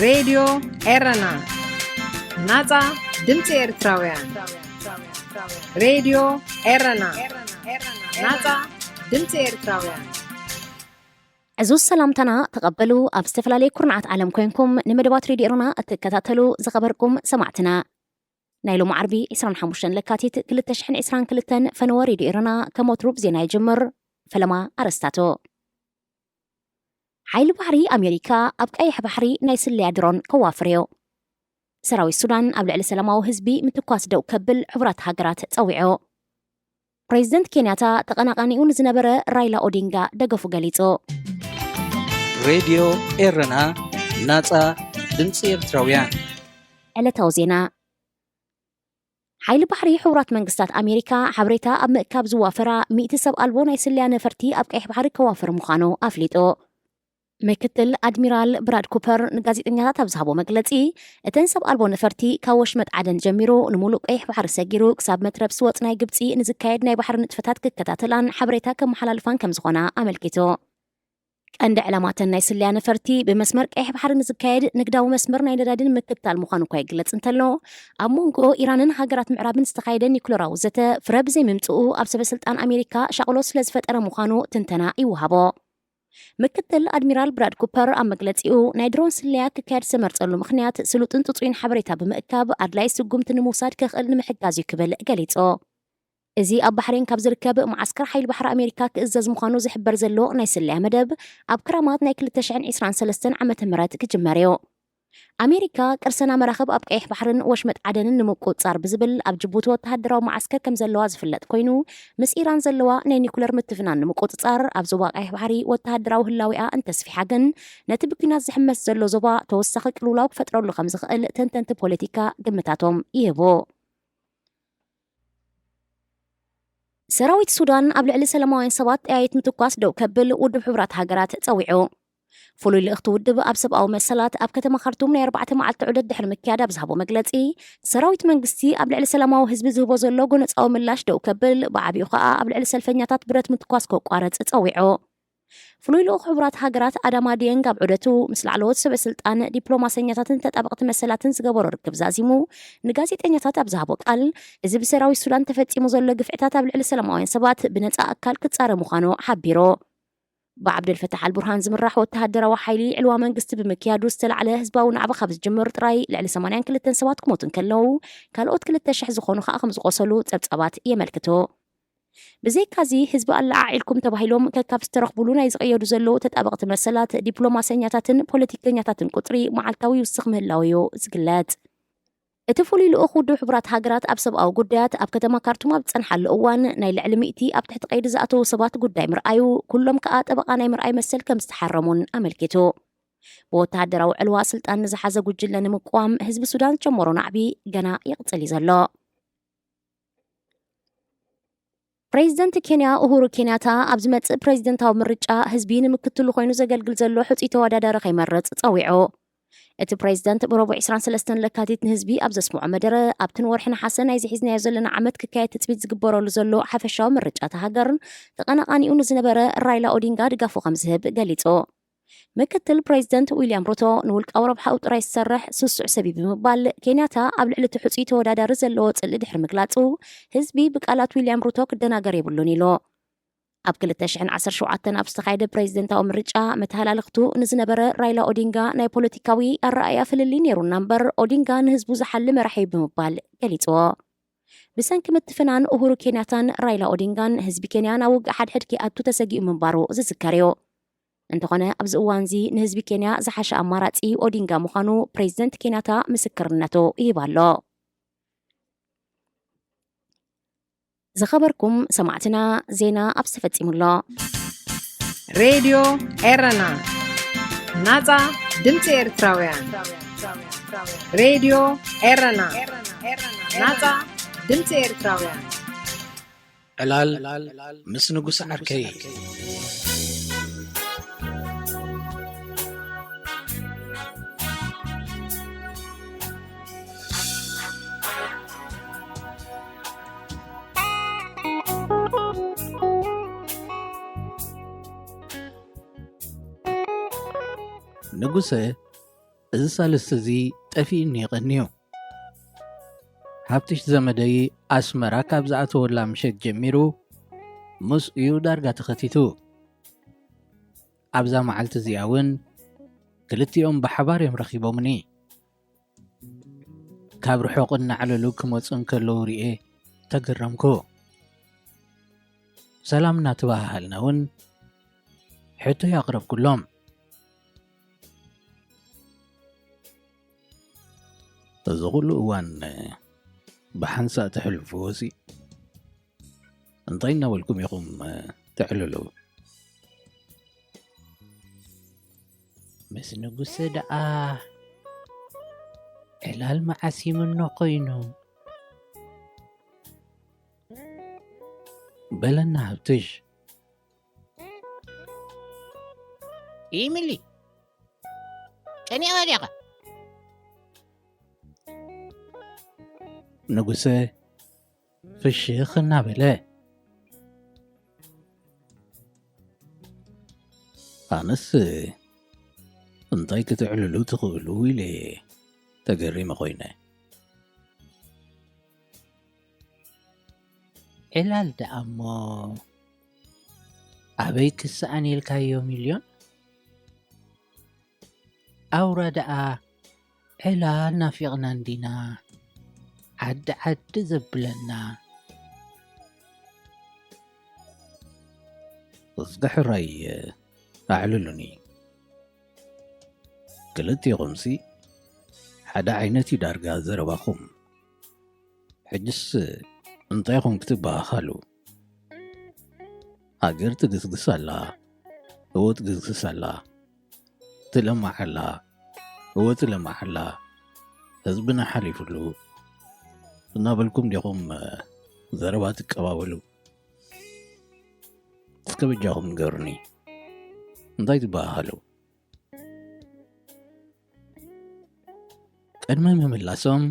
ሬድዮ ኤረና፣ ናጻ ድምጺ ኤርትራውያን። ሬድዮ ኤረና፣ ናጻ ድምጺ ኤርትራውያን። ዕዙዝ ሰላምታና ተቐበሉ። ኣብ ዝተፈላለየ ኩርናዓት ዓለም ኮይንኩም ንመደባት ሬድዮ ኤረና እትከታተሉ ዝኸበርኩም ሰማዕትና፣ ናይ ሎሚ ዓርቢ ዕስራን ሓሙሽተን ለካቲት ክልተ ሽሕን ዕስራን ክልተን ፈነወ ሬድዮ ኤረና ከም ወትሩ ብዜና ይጅምር። ፈለማ ኣረስታቶ። ሓይሊ ባሕሪ ኣሜሪካ ኣብ ቀይሕ ባሕሪ ናይ ስለያ ድሮን ከዋፍር እዩ። ሰራዊት ሱዳን ኣብ ልዕሊ ሰላማዊ ህዝቢ ምትኳስ ደው ከብል ሕቡራት ሃገራት ጸዊዑ። ፕሬዚደንት ኬንያታ ተቐናቓኒኡ ንዝነበረ ራይላ ኦዲንጋ ደገፉ ገሊጹ። ሬድዮ ኤረና፣ ናጻ ድምጺ ኤርትራውያን። ዕለታዊ ዜና። ሓይሊ ባሕሪ ሕቡራት መንግስታት ኣሜሪካ ሓበሬታ ኣብ ምእካብ ዝዋፈራ ሚእቲ ሰብ ኣልቦ ናይ ስለያ ነፈርቲ ኣብ ቀይሕ ባሕሪ ከዋፍር ምዃኑ ኣፍሊጡ። ምክትል ኣድሚራል ብራድ ኩፐር ንጋዜጠኛታት ኣብ ዝሃቦ መግለጺ፣ እተን ሰብ ኣልቦ ነፈርቲ ካብ ወሽመጥ ዓደን ጀሚሩ ንሙሉእ ቀይሕ ባሕሪ ሰጊሩ ክሳብ መትረብ ስወጽ ናይ ግብጺ ንዝካየድ ናይ ባሕሪ ንጥፈታት ክከታተላን ሓበሬታ ከመሓላልፋን ከም ዝኾና ኣመልኪቱ። ቀንዲ ዕላማተን ናይ ስለያ ነፈርቲ ብመስመር ቀይሕ ባሕሪ ንዝካየድ ንግዳዊ መስመር ናይ ነዳዲ ንምክትታል ምዃኑ እኳ ይግለጽ እንተሎ፣ ኣብ መንጎ ኢራንን ሃገራት ምዕራብን ዝተኻየደ ኒኩለራዊ ዘተ ፍረ ብዘይምምጽኡ ኣብ ሰበ ስልጣን ኣሜሪካ ሻቕሎት ስለ ዝፈጠረ ምዃኑ ትንተና ይወሃቦ። ምክትል ኣድሚራል ብራድ ኩፐር ኣብ መግለጺኡ፣ ናይ ድሮን ስለያ ክካየድ ዝተመርጸሉ ምኽንያት ስሉጥን ጽጹይን ሓበሬታ ብምእካብ ኣድላይ ስጉምቲ ንምውሳድ ከኽእል ንምሕጋዝ እዩ ክብል ገሊጹ። እዚ ኣብ ባሕሬን ካብ ዝርከብ መዓስከር ሓይሊ ባሕሪ ኣሜሪካ ክእዘዝ ምዃኑ ዝሕበር ዘሎ ናይ ስለያ መደብ፣ ኣብ ክራማት ናይ ክልተ ሽሕን ዕስራን ሰለስተን ዓመተ ምህረት ክጅመር እዩ። ኣሜሪካ ቅርሰና መራኽብ ኣብ ቀይሕ ባሕርን ወሽመጥ ዓደንን ንምቁጽጻር ብዝብል ኣብ ጅቡቲ ወተሃደራዊ መዓስከር ከም ዘለዋ ዝፍለጥ ኮይኑ፣ ምስ ኢራን ዘለዋ ናይ ኒኩለር ምትፍናን ንምቁጽጻር ኣብ ዞባ ቀይሕ ባሕሪ ወተሃደራዊ ህላዊኣ እንተስፊሓ ግን፣ ነቲ ብኲናት ዝሕመስ ዘሎ ዞባ ተወሳኺ ቅልውላው ክፈጥረሉ ከም ዝኽእል ተንተንቲ ፖለቲካ ግምታቶም ይህቡ። ሰራዊት ሱዳን ኣብ ልዕሊ ሰላማውያን ሰባት ጠያይት ምትኳስ ደው ከብል ውድብ ሕቡራት ሃገራት ጸዊዑ። ፍሉይ ልእኽቲ ውድብ ኣብ ሰብኣዊ መሰላት ኣብ ከተማ ካርቱም ናይ ኣርባዕተ መዓልቲ ዑደት ድሕሪ ምክያድ ኣብ ዝሃቦ መግለጺ፣ ሰራዊት መንግስቲ ኣብ ልዕሊ ሰላማዊ ህዝቢ ዝህቦ ዘሎ ጎነጻዊ ምላሽ ደው ከብል፣ ብዓቢኡ ከኣ ኣብ ልዕሊ ሰልፈኛታት ብረት ምትኳስ ከቋርጽ ጸዊዑ። ፍሉይ ልኡኽ ሕቡራት ሃገራት ኣዳማ ዲየንግ ኣብ ዑደቱ ምስ ላዕለዎት ሰበ ስልጣን፣ ዲፕሎማሰኛታትን ተጣበቕቲ መሰላትን ዝገበሮ ርክብ ዛዚሙ ንጋዜጠኛታት ኣብ ዝሃቦ ቃል፣ እዚ ብሰራዊት ሱዳን ተፈጺሙ ዘሎ ግፍዕታት ኣብ ልዕሊ ሰላማውያን ሰባት ብነጻ ኣካል ክጻረ ምዃኑ ሓቢሩ። ብዓብደልፈታሕ ኣልቡርሃን ዝምራሕ ወተሃደራዊ ሓይሊ ዕልዋ መንግስቲ ብምክያዱ ዝተላዕለ ህዝባዊ ናዕቢ ካብ ዝጅምር ጥራይ ልዕሊ ሰማንያን ክልተን ሰባት ክሞቱ እንከለዉ፣ ካልኦት ክልተ ሽሕ ዝኾኑ ከኣ ከም ዝቖሰሉ ጸብጻባት የመልክቱ። ብዘይካዚ ህዝቢ ኣለዓዒልኩም ተባሂሎም ከካብ ዝተረኽቡሉ ናይ ዝቐየዱ ዘለዉ ተጣበቕቲ መሰላት፣ ዲፕሎማሰኛታትን ፖለቲከኛታትን ቁጽሪ መዓልታዊ ይውስኽ ምህላው እዩ ዝግለጽ። እቲ ፍሉይ ልኡኽ ውድብ ሕቡራት ሃገራት ኣብ ሰብኣዊ ጉዳያት ኣብ ከተማ ካርቱም ኣብ ዝጸንሓሉ እዋን፣ ናይ ልዕሊ ሚእቲ ኣብ ትሕቲ ቀይዲ ዝኣተዉ ሰባት ጉዳይ ምርኣዩ፣ ኩሎም ከኣ ጠበቓ ናይ ምርኣይ መሰል ከም ዝተሓረሙን ኣመልኪቱ። ብወተሃደራዊ ዕልዋ ስልጣን ንዝሓዘ ጉጅለ ንምቅዋም ህዝቢ ሱዳን ዝጀመሮ ናዕቢ ገና ይቕጽል እዩ ዘሎ። ፕሬዚደንት ኬንያ ኡሁሩ ኬንያታ ኣብ ዝመጽእ ፕሬዚደንታዊ ምርጫ ህዝቢ ንምክትሉ ኮይኑ ዘገልግል ዘሎ ሕጹይ ተወዳዳሪ ከይመርጽ ጸዊዑ። እቲ ፕሬዚደንት ብረቡዕ ዕስራን ሰለስተን ለካቲት ንህዝቢ ኣብ ዘስምዖ መደረ፣ ኣብቲ ንወርሒ ነሓሰ ናይዚ ሒዝናዮ ዘለና ዓመት ክካየድ ትጽቢት ዝግበረሉ ዘሎ ሓፈሻዊ ምርጫ እታ ሃገር፣ ተቐናቓኒኡ ንዝነበረ ራይላ ኦዲንጋ ድጋፉ ከም ዝህብ ገሊጹ። ምክትል ፕሬዚደንት ዊልያም ሩቶ ንውልቃዊ ረብሓኡ ጥራይ ዝሰርሕ ስሱዕ ሰብ እዩ ብምባል፣ ኬንያታ ኣብ ልዕሊ እቲ ሕጹይ ተወዳዳሪ ዘለዎ ጽልኢ ድሕሪ ምግላጹ፣ ህዝቢ ብቃላት ዊልያም ሩቶ ክደናገር የብሉን ኢሉ። ኣብ ክልተ ሽሕን ዓሰርተ ሸውዓተን ኣብ ዝተኻየደ ፕሬዚደንታዊ ምርጫ፣ መተሃላልኽቱ ንዝነበረ ራይላ ኦዲንጋ ናይ ፖለቲካዊ ኣረኣእያ ፍልልይ ነይሩና እምበር፣ ኦዲንጋ ንህዝቡ ዝሓሊ መራሒ እዩ ብምባል ገሊጽዎ። ብሰንኪ ምትፍናን ኡሁሩ ኬንያታን ራይላ ኦዲንጋን፣ ህዝቢ ኬንያ ናብ ውግእ ሓድሕድ ከይኣቱ ተሰጊኡ ምንባሩ ዝዝከር እዩ። እንተኾነ፣ ኣብዚ እዋንዚ ንህዝቢ ኬንያ ዝሓሸ ኣማራጺ ኦዲንጋ ምዃኑ ፕሬዚደንት ኬንያታ ምስክርነቱ ይህብ ኣሎ። ዝኸበርኩም ሰማዕትና፣ ዜና ኣብዚ ተፈጺሙ ኣሎ። ሬድዮ ኤረና፣ ናጻ ድምጺ ኤርትራውያን። ሬድዮ ኤረና፣ ናጻ ድምጺ ኤርትራውያን። ዕላል ምስ ንጉስ ዓርከይ። ንጉሰ፣ እዚ ሳልስቲ እዚ ጠፊእኒ ይቐንዩ። ሃብትሽ ዘመደይ ኣስመራ ካብ ዝኣተወላ ምሸት ጀሚሩ ምስኡ ዳርጋ ተኸቲቱ። ኣብዛ መዓልቲ እዚኣ እውን ክልቲኦም ብሓባር እዮም ረኺቦምኒ። ካብ ርሑቕ እናዕለሉ ክመጹ እንከለዉ ርኤ ተገረምኩ። ሰላም እናተባሃሃልና እውን ሕቶይ ኣቕረብኩሎም። እዚ ኩሉ እዋን ብሓንሳእ ተሕልፍዎ ሲ እንታይ እናበልኩም ኢኹም ተዕልሉ? ምስ ንጉሰ ደኣ ዕላል መዓስ ይምኖ ኮይኑ? በለና ሃብትሽ። ኢሚሊ፣ ቀኒኻ ዲኻ? ንጉሰ ፍሽኽ እናበለ። ኣነስ እንታይ ክትዕልሉ ትኽእሉ ኢለ ተገሪመ ኮይነ። ዕላል ደኣ እሞ ኣበይ ክሰኣን ኢልካዮ ሚልዮን? ኣውራ ደኣ ዕላል ናፊቕና እንዲና ዓዲ ዓዲ ዘብለና። እስከ ሕራይ ኣዕልሉኒ። ክልቲኹምሲ ሓደ ዓይነት እዩ ዳርጋ ዘረባኹም። ሕጅስ እንታይ ኢኹም ክትበሃሃሉ? ሃገር ትግስግስ ኣላ፣ እወ ትግስግስ ኣላ። ትለማዕ ኣላ፣ እወ ትለማዕ ኣላ። ህዝብና ሓሊፉሉ እናበልኩም ዲኹም ዘረባ ትቀባበሉ? እስከ በጃኹም ንገሩኒ፣ እንታይ ትበሃሃሉ? ቅድሚ ምምላሶም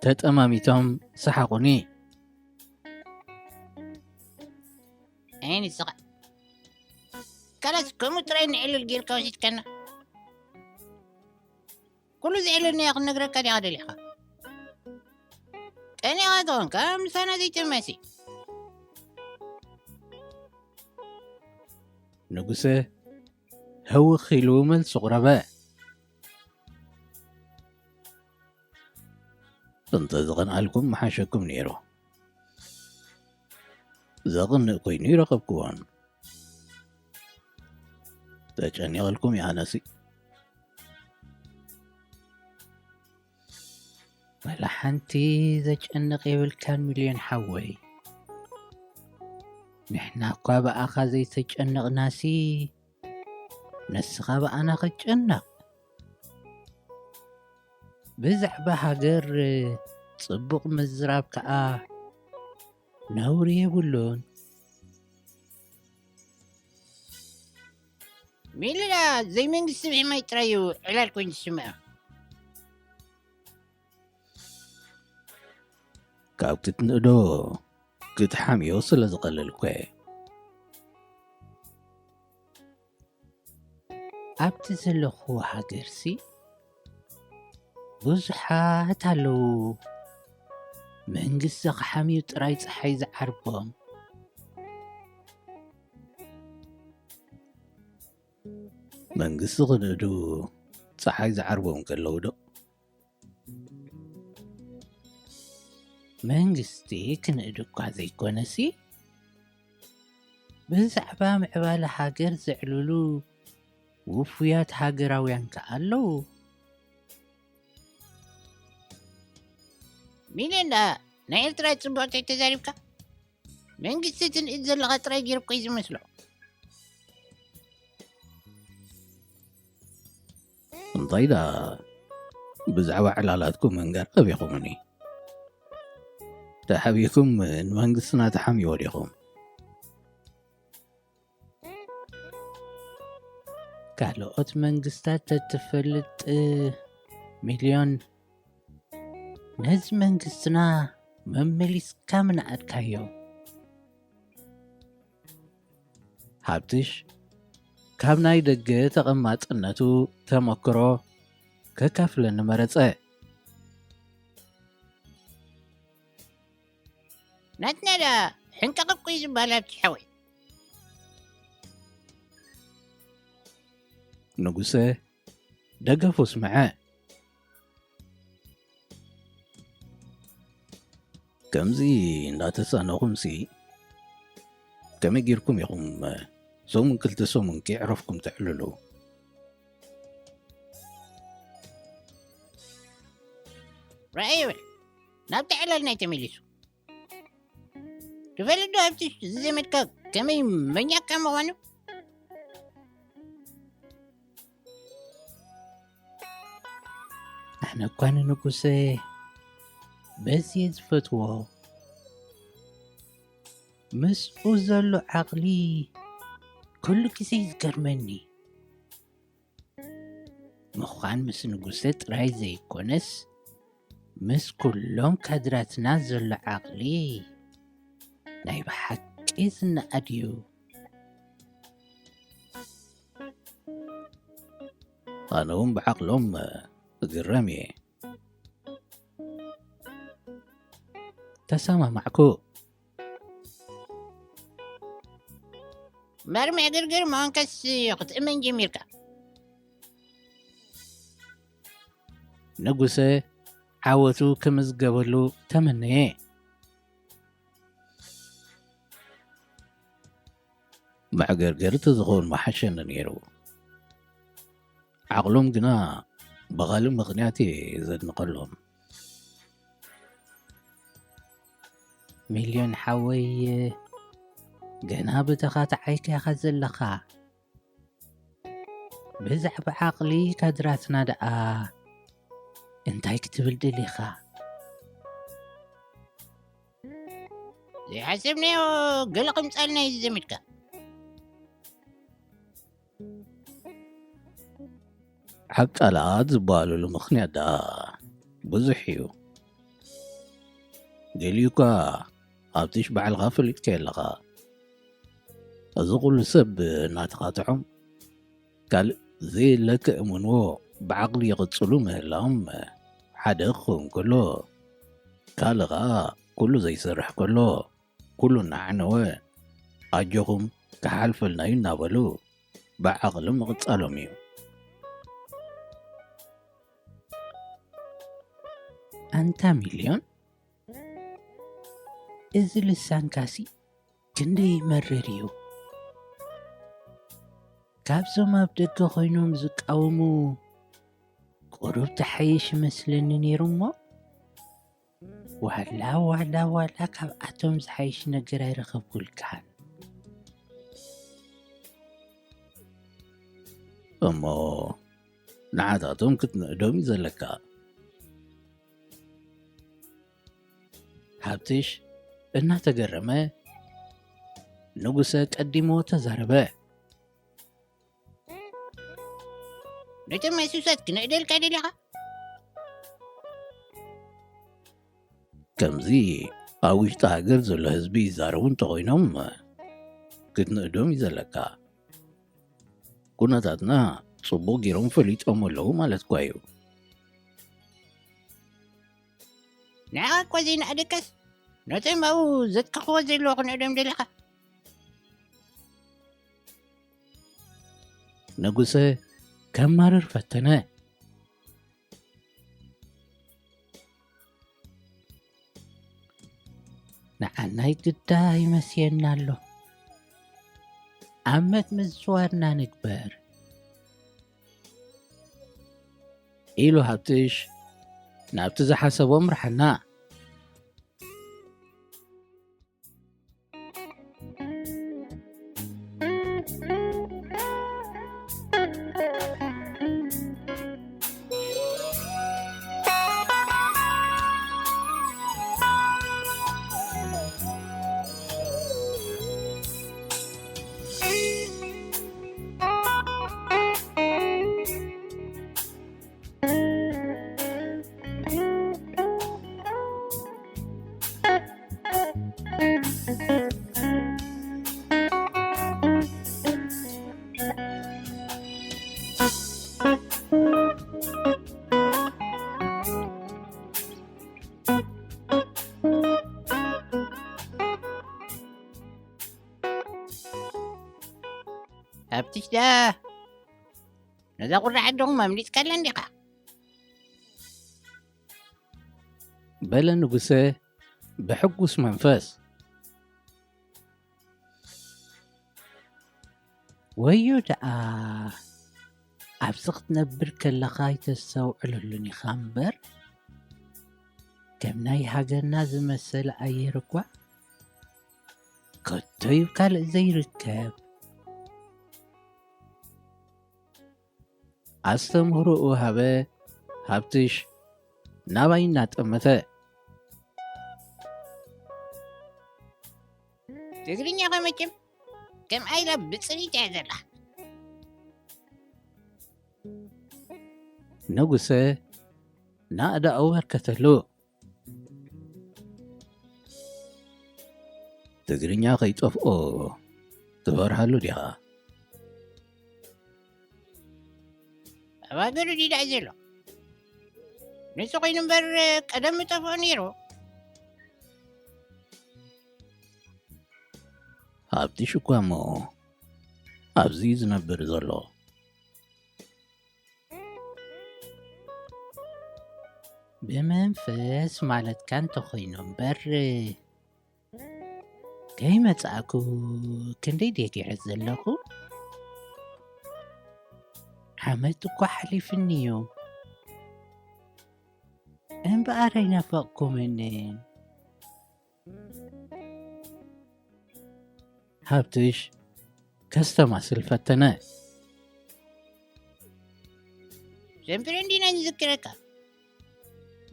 ተጠማሚቶም ሰሓቑኒ። ኣይ ንስኻ፣ ካላስ ከምኡ ጥራይ ንዕልል ጌርካ ወሲድካና? ኩሉ ዝዕልልናዮ ክንነግረካ ዲኻ ደሊኻ? ቀኒኻ ከኾንካ ምሳና ዘይትመሲ። ንጉሰ ህውኽ ኢሉ መልሲ ቁረበ። እንተ ዝቐንኣልኩም ምሓሸኩም ነይሩ። ዘቕንእ ኮይኑ ይረኸብክዎን። ተጨኒቐልኩም ይኣነሲ። ዋላ ሓንቲ ዘጨንቕ የብልካን ሚልዮን ሓወይ። ንሕና እኳ ብኣኻ ዘይተጨነቕናሲ፣ ንስኻ ብኣና ክትጨነቕ። ብዛዕባ ሃገር ጽቡቕ ምዝራብ ከኣ ነውሪ የብሉን። ሚልዳ ዘይመንግስቲ ብሕማይ ጥራይ እዩ ዕላል ኮይኑ ዝስምዖ። ካብ ክትንእዶ ክትሓምዮ ስለ ዝቐልል እኮ እየ። ኣብቲ ዘለኹዎ ሃገርሲ ብዙሓት ኣለዉ መንግስቲ ክሓምዩ ጥራይ ጸሓይ ዝዓርቦም። መንግስቲ ክንእዱ ጸሓይ ዝዓርቦም ከለዉ ዶ? መንግስቲ ክንእዱ እኳ ዘይኮነሲ፣ ብዛዕባ ምዕባለ ሃገር ዘዕልሉ ውፉያት ሃገራውያን ከኣ ኣለዉ። ሚልዮን ደኣ ናይ ኤርትራ ጽቡቕ ተዛሪብካ። መንግስቲ ትንእድ ዘለኻ ጥራይ ገይሩ እኮ እዩ ዝመስሎ። እንታይ ደኣ ብዛዕባ ዕላላትኩም ምንጋር ኣቢኹምኒ? ተሓቢእኩም ንመንግስትና ትሓምይዎ ዲኹም? ካልኦት መንግስታት ተትፈልጥ ሚልዮን፣ ነዚ መንግስትና መመሊስካ ምንኣድካዮ። ሃብትሽ ካብ ናይ ደገ ተቐማጥነቱ ተመክሮ ከካፍለኒ መረጸ። ናትና ደኣ ሕንቀቕቕ እዩ ዝበሃል ኣብቲ ሓወይ። ንጉሰ ደገፉ ስምዐ። ከምዚ እንዳተሳነኹምሲ ከመይ ጌርኩም ኢኹም ሰሙን ክልተ ሰሙን ከየዕረፍኩም ተዕልሉ? ርኣይ ይብል ናብቲ ዕላልና እዩ ተመሊሱ። ትፈልጥ ዶ ኣብቲ እዚ ዘመድካ ከመይ መኛካ ምዃኑ? ኣነ እኳ ንንጉሰ በዚ እየ ዝፈትዎ። ምስኡ ዘሎ ዓቕሊ ኩሉ ግዜ ይገርመኒ። ምዃን ምስ ንጉሰ ጥራይ ዘይኮነስ ምስ ኩሎም ካድራትና ዘሎ ዓቕሊ ናይ ብሓቂ ዝነኣድ እዩ። ኣነ እውን ብዓቕሎም እግረም እየ። ተሰማማዕኩ። እምበር ምዕግርግር ምዃንካስ ክትእመን ጀሚርካ። ንጉሰ ዓወቱ ክምዝገበሉ ተመነየ። መዕገርገርቲ ዝኸውን መሓሸኒ ነይሩ። ዓቕሎም ግና ብኻልእ ምኽንያት እየ ዘድንቐሎም። ሚልዮን ሓወይ፣ ገና ብተኻትዓይካ ኢኻ ዘለኻ። ብዛዕባ ዓቕሊ ካድራትና ደኣ እንታይ ክትብል ደሊኻ? ዘይሓሰብናዮ ገለ ከምጻልና እዩ ዘመድካ። ዓቃላት ዝበሃሉሉ ምኽንያት ደኣ ብዙሕ እዩ። ገሊኡ እኳ ሃብትሽ ባዕልኻ ፈሊጥካዮ ኣለኻ። እዚ ኩሉ ሰብ እናተኻትዖም ካልእ ዘየለ ከእምንዎ ብዓቕሊ ይቕጽሉ ምህላዎም ሓደ ክኸውን ከሎ፣ ካልእ ኸኣ ኩሉ ዘይሰርሕ ከሎ፣ ኩሉ እናዓነወ ኣጆኹም ክሓልፈልና እዩ እናበሉ ብዓቕሊ ምቕጻሎም እዩ። ኣንታ ሚልዮን፣ እዚ ልሳንካሲ ክንደይ ይመርር እዩ። ካብዞም ኣብ ደገ ኮይኖም ዝቃወሙ ቁሩብ ትሓይሽ ይመስለኒ ነይሩ እሞ፣ ዋላ ዋላ ዋላ ካብኣቶም ዝሓይሽ ነገር ኣይረኸብኩልካን። እሞ ንዓታቶም ክትንእዶም እዩ ዘለካ። ሃብትሽ እናተገረመ ንጉሰ ቀዲሞ ተዛረበ። ነቶም መሱሳት ክነእደልካ ደሊኻ? ከምዚ ኣብ ውሽጢ ሃገር ዘሎ ህዝቢ ይዛረቡ እንተኾይኖም ክትንእዶም እዩ ዘለካ። ኩነታትና ጽቡቕ ገይሮም ፈሊጦም ኣለዉ ማለት እኳ እዩ። ንዓኻ እኳ ዘይንኣደካስ ነቶም ኣብኡ ዘጥቅዕዎ ዘለዉ ክንእዶም ደሊኻ? ንጉሰ ከማርር ፈተነ። ንዓናይ ግዳ ይመስየና ኣሎ። ዓመት ምዝዋርና ንግበር ኢሉ ሃብትሽ ናብቲ ዝሓሰቦ ምርሓና። ትሽዳ፣ ነዛ ቁራዕ ኣደኹም ኣምሊጥካላ እንዲኻ። በለ ንጉሰ ብሕጉስ መንፈስ። ወዮ ደኣ፣ ኣብዚ ክትነብር ከለኻ ኣይተስተውዕለሉን ኢኻ እምበር፣ ከም ናይ ሃገርና ዝመሰለ ኣየር እኳ ከቶ እዩ ካልእ ዘይርከብ። ኣስተምህሮኡ ሃበ፣ ሃብትሽ ናባይ እናጠመተ። ትግርኛ ከ መቸም ከም ኣይላ ብፅሪት እያ ዘላ። ንጉሰ ናእዳኡ በርከተሉ። ትግርኛ ከይጠፍኦ ትፈርሃሉ ዲኻ? ኣብ ሃገሩ ዲዳ እዩ ዘሎ። ንሱ ኮይኑ እምበር ቀደም ምጠፍኦ ነይሩ። ሃብትሽ እኳ እሞ ኣብዚ እዩ ዝነብር ዘሎ። ብመንፈስ ማለትካ እንተኾይኑ እምበር፣ ከይመጻእኩ ክንደይ ደጊዐ ዘለኹ? ዓመት እኳ ሓሊፍኒ እዩ። እምበኣር ኣይናፈቕኩምን። ሃብትሽ ከስተማስል ፈተነ። ሰንፍረን ዲና ንዝክረካ፣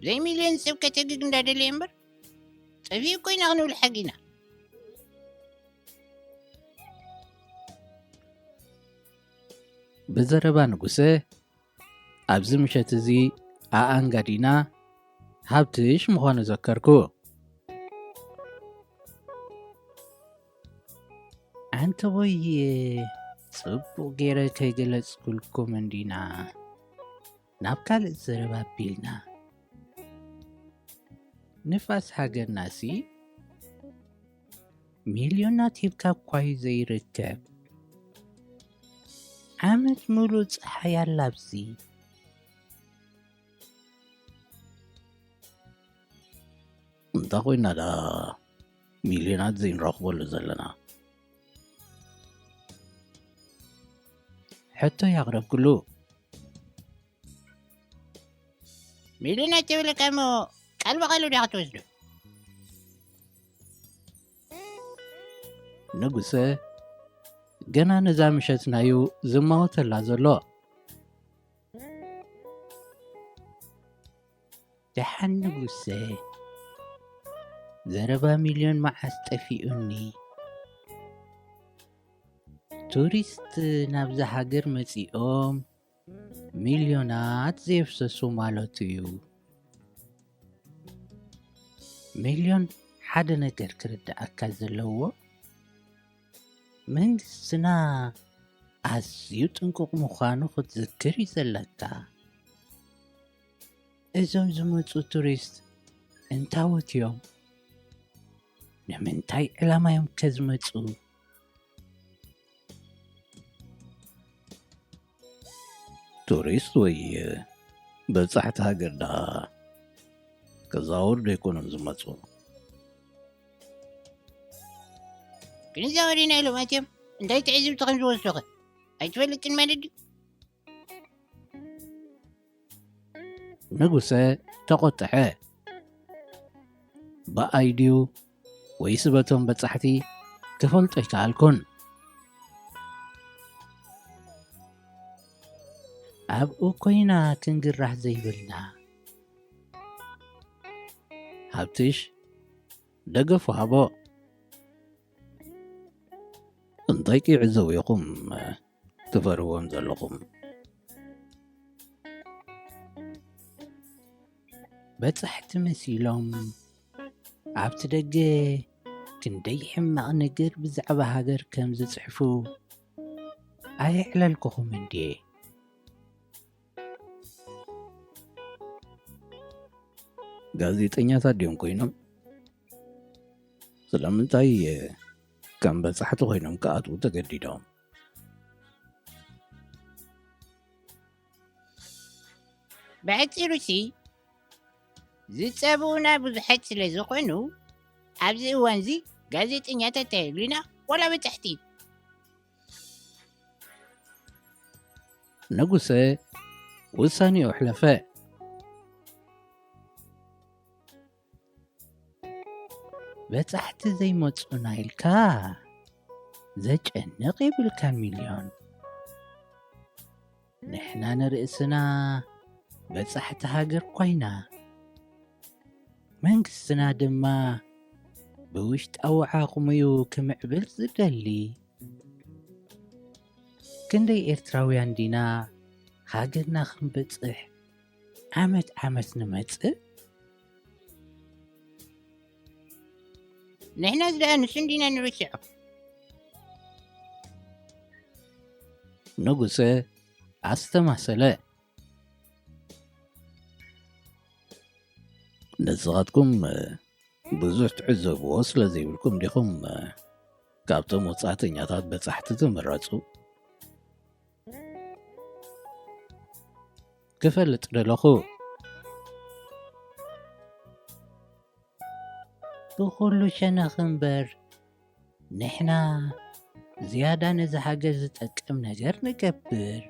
ብዘይ ሚልዮን ሰብ ከተግግ እንዳደለየ እምበር፣ ጠፊኡ እኮ ኢና ክንብል ሓጊና። ብዘረባ ንጉሰ፣ ኣብዚ ምሸት እዚ ኣኣንጋዲና ሃብትሽ ምዃኑ ዘከርኩ። ኣንተ ቦይ፣ ጽቡቕ ገይረ ከይገለጽኩልኩም እንዲና ናብ ካልእ ዘረባ ኣቢልና። ንፋስ ሃገርናሲ ሚልዮናት ሂብካ እኳ እዩ ዘይርከብ። ዓመት ሙሉእ ጸሓይ ኣላ ኣብዚ። እንታይ ኮይና ደኣ ሚልዮናት ዘይንረኽበሉ ዘለና? ሕቶ ያቕረብኩሉ። ሚልዮናት ተብለካ እሞ ቃል ብቓሉ ዲኻ ትወስዶ? ንጉሰ ገና ነዛ ምሸት ናዩ ዝማወተላ ዘሎ። ደሓን ንጉሰ፣ ዘረባ ሚልዮን መዓስ ጠፊኡኒ? ቱሪስት ናብዛ ሃገር መጺኦም ሚልዮናት ዘየፍሰሱ ማለቱ እዩ። ሚልዮን ሓደ ነገር ክርድኣካ ዘለዎ፣ መንግስትና ኣዝዩ ጥንቁቕ ምዃኑ ክትዝክር እዩ ዘለካ። እዞም ዝመጹ ቱሪስት እንታዎት እዮም? ንምንታይ ዕላማ እዮም ከ ዝመጹ? ቱሪስት ወይ በጻሕቲ ሃገር ደኣ ክዛወሩ ዶ ኣይኮኑን ዝመጹ? ክንዛወር ኢና ኢሎም ኣትዮም እንታይ ትዕዝብቲ ከም ዝወስዱኸ ኣይትፈልጥን ማለት ድዩ? ንጉሰ ተቖጥዐ። ብኣይ ድዩ ወይስ በቶም በጻሕቲ ክፈልጦ ኣይከኣልኩን። ኣብኡ ኮይና ክንግራህ ዘይብልና። ሃብትሽ ደገፉ ሃቦ። እንታይ ክዕዘቡ ኢኹም ትፈርዎም ዘለኹም? በጻሕቲ መሲሎም ኣብቲ ደገ ክንደይ ሕማቕ ነገር ብዛዕባ ሃገር ከም ዝጽሕፉ ኣየዕለልኩኹምን ድየ? ጋዜጠኛታት ድዮም ኮይኖም? ስለምንታይ ከም በጻሕቲ ኮይኖም ክኣትዉ ተገዲዶም? ብሓጺሩሲ ዝጸብኡና ብዙሓት ስለ ዝኾኑ ኣብዚ እዋንዚ ጋዜጠኛታት ኣየድልዩና ዋላ በጻሕቲ። ንጉሰ ውሳኔኡ ኣሕለፈ። በጻሕቲ ዘይመጹና ኢልካ ዘጨንቕ የብልካን ሚልዮን። ንሕና ንርእስና በጻሕቲ ሃገር ኮይና መንግስትና ድማ ብውሽጣዊ ዓቕሙ'ዩ ክምዕብል ዝደሊ። ክንደይ ኤርትራውያን ዲና ሃገርና ክንበጽሕ ዓመት ዓመት ንመጽእ? ንሕናስ ደኣ ንሱ እንዲና ንርስዖ። ንጉሰ ኣስተማሰለ። ንስኻትኩም ብዙሕ ትዕዘብዎ ስለ ዘይብልኩም ዲኹም ካብቶም ወጻእተኛታት በጻሕቲ ትምረጹ? ክፈልጥ ደለኹ። ብኹሉ ሸነኽ እምበር ንሕና ዝያዳ ነዚ ሃገር ዝጠቅም ነገር ንገብር።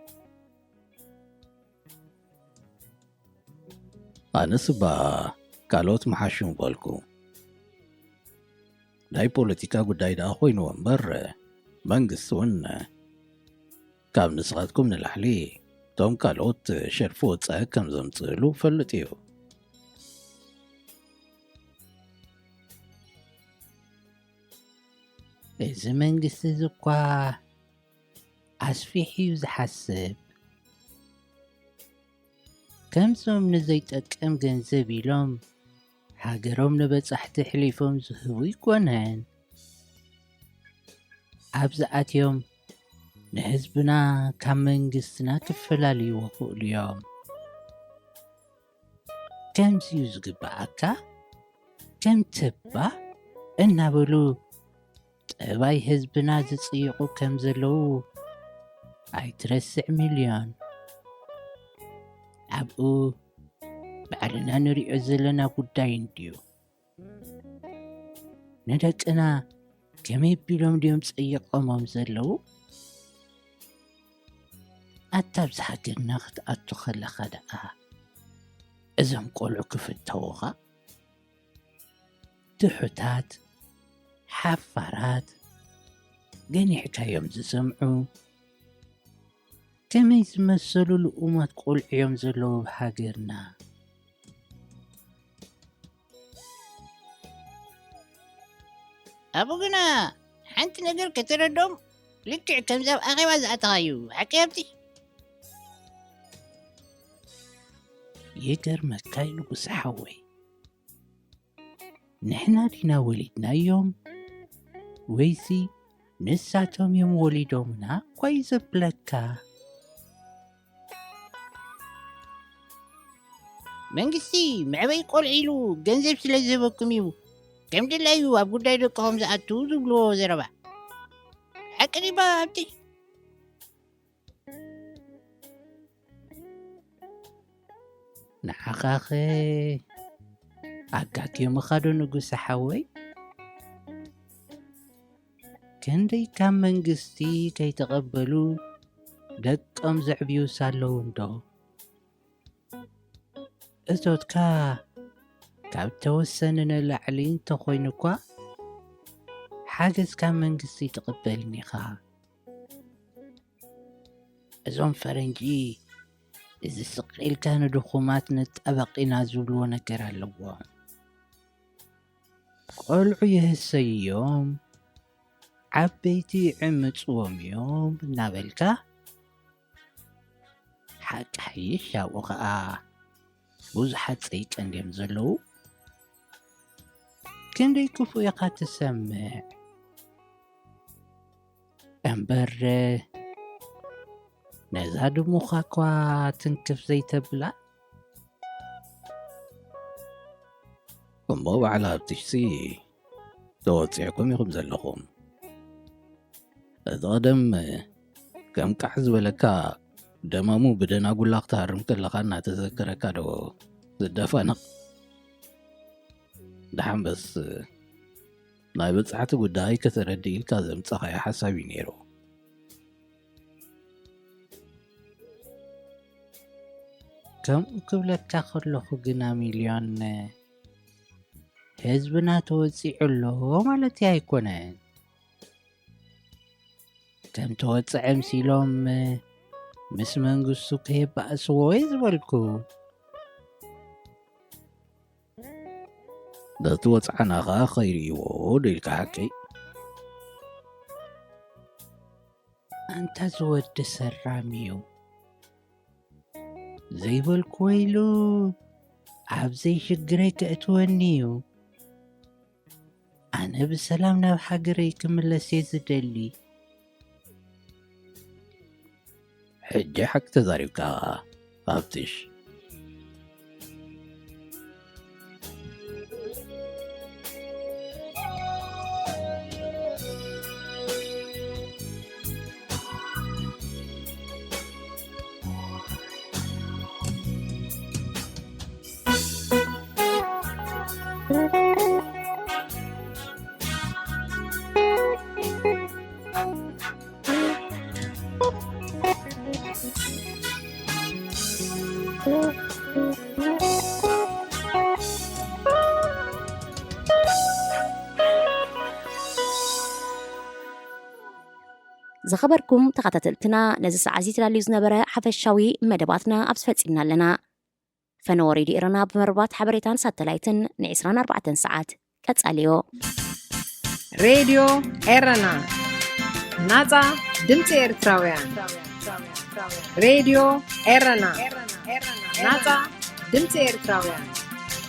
ኣነስ እባ ካልኦት ምሓሹ ምበልኩ። ናይ ፖለቲካ ጉዳይ ደኣ ኮይንዎ እምበር መንግስቲ እውን ካብ ንስኻትኩም ንላዕሊ እቶም ካልኦት ሸርፊ ወጻኢ ከም ዘምጽእሉ ፈልጥ እዩ። እዚ መንግስቲ እዚ እኳ ኣስፊሑ እዩ ዝሓስብ። ከምዞም ንዘይጠቅም ገንዘብ ኢሎም ሃገሮም ንበጻሕቲ ኣሕሊፎም ዝህቡ ኣይኮነን። ኣብዚ ኣትዮም ንህዝብና ካብ መንግስትና ክፈላልይዎ ክእሉ እዮም። ከምዚ እዩ ዝግብኣካ፣ ከም ተባ እናበሉ ጠባይ ህዝብና ዝጽይቑ ከም ዘለዉ ኣይትረስዕ ሚልዮን። ኣብኡ ባዕልና ንሪኦ ዘለና ጉዳይ እንድዩ። ንደቅና ከመይ ቢሎም ድዮም ጸይቖሞም ዘለዉ? ኣታ ኣብዚ ሃገርና ክትኣቱ ከለኻ ደኣ እዞም ቆልዑ ክፍተዉኻ? ትሑታት፣ ሓፋራት፣ ገኒሕካዮም ዝሰምዑ፣ ከመይ ዝመሰሉ ልኡማት ቆልዑ እዮም ዘለዉ ኣብ ሃገርና። ኣብኡ ግና ሓንቲ ነገር ከተረድኦም፣ ልክዕ ከምዚ ኣብ ኣኼባ ዝኣተኻዩ ሓቂ ሃብቲ። ይገርመካ እዩ ንጉሰ ሓወይ፣ ንሕና ዲና ወሊድናዮም ወይሲ ንሳቶም እዮም ወሊዶምና እኳ እዩ ዘብለካ። መንግስቲ መዕበይ ቆልዑ ኢሉ ገንዘብ ስለ ዝህበኩም እዩ ከም ድላዩ ኣብ ጉዳይ ደቅኹም ዝኣቱ ዝብልዎ ዘረባ ሓቂ ድባ ኣብቲ? ንዓኻኸ ኣጋግዮምኻ ዶ ንጉሰ ሓወይ? ክንደይ ካብ መንግስቲ ከይተቐበሉ ደቆም ዘዕብዩስ ኣለዉ እንዶ? እቶትካ ካብ ተወሰነ ንላዕሊ እንተኾይኑ እኳ ሓገዝ ካብ መንግስቲ ትቕበልን ኢኻ። እዞም ፈረንጂ እዚ ስቕ ኢልካ ንድኹማት ንጣበቕ ኢና ዝብልዎ ነገር ኣለዎም። ቆልዑ ይህሰዩ እዮም፣ ዓበይቲ ይዕምጽዎም እዮም እናበልካ ሓቂ ሓይሽ ኣብኡ ኸኣ ብዙሓት ጸይቀን ድዮም ዘለዉ? ክንደይ ክፉእ ኢኻ ትሰምዕ? እምበር ነዛ ድሙኻ እኳ ትንክፍ ዘይተብላ? እሞ ባዕላ ኣብትሽሲ ተወጺዕኩም ኢኹም ዘለኹም። እቲ ቐደም ከም ቃሕ ዝበለካ ደማሙ ብደናጉላ ክትሃርም ከለኻ እናተዘከረካ ዶ ዝደፋነቕ? ደሓን በስ ናይ በጻሕቲ ጉዳይ ከተረድእ ኢልካ ዘምጻኻዮ ሓሳብ እዩ ነይሩ። ከምኡ ክብለካ ከለኹ ግና ሚልዮን፣ ህዝብና ተወጺዑ ኣሎ ማለት ኣይኮነን። ከም ተወጽዐ ምሲሎም ምስ መንግስቱ ከየባእስዎ እየ ዝበልኩ። ነቲ ወጽዓና ኸኣ ኸይርእይዎ ዶ ኢልካ ሓቀይ? ኣንታ ዝወዲ ሰራም እዩ። ዘይበልኩዎ ኢሉ ኣብ ዘይሽግረይ ከእትወኒ እዩ። ኣነ ብሰላም ናብ ሃገረይ ክምለስ እየ ዝደሊ። ሕጂ ሓቂ ተዛሪብካ ሃብትሽ። ዝኸበርኩም ተኸታተልትና፣ ነዚ ሰዓት እዚ ተዳልዩ ዝነበረ ሓፈሻዊ መደባትና ኣብዚ ፈጺምና ኣለና። ፈነወ ሬድዮ ኤረና ብመርባት ሓበሬታን ሳተላይትን ን ዕስራን ኣርባዕተን ሰዓት ቀጻልዮ። ሬድዮ ኤረና፣ ናጻ ድምጺ ኤርትራውያን። ሬድዮ ኤረና፣ ናጻ ድምጺ ኤርትራውያን።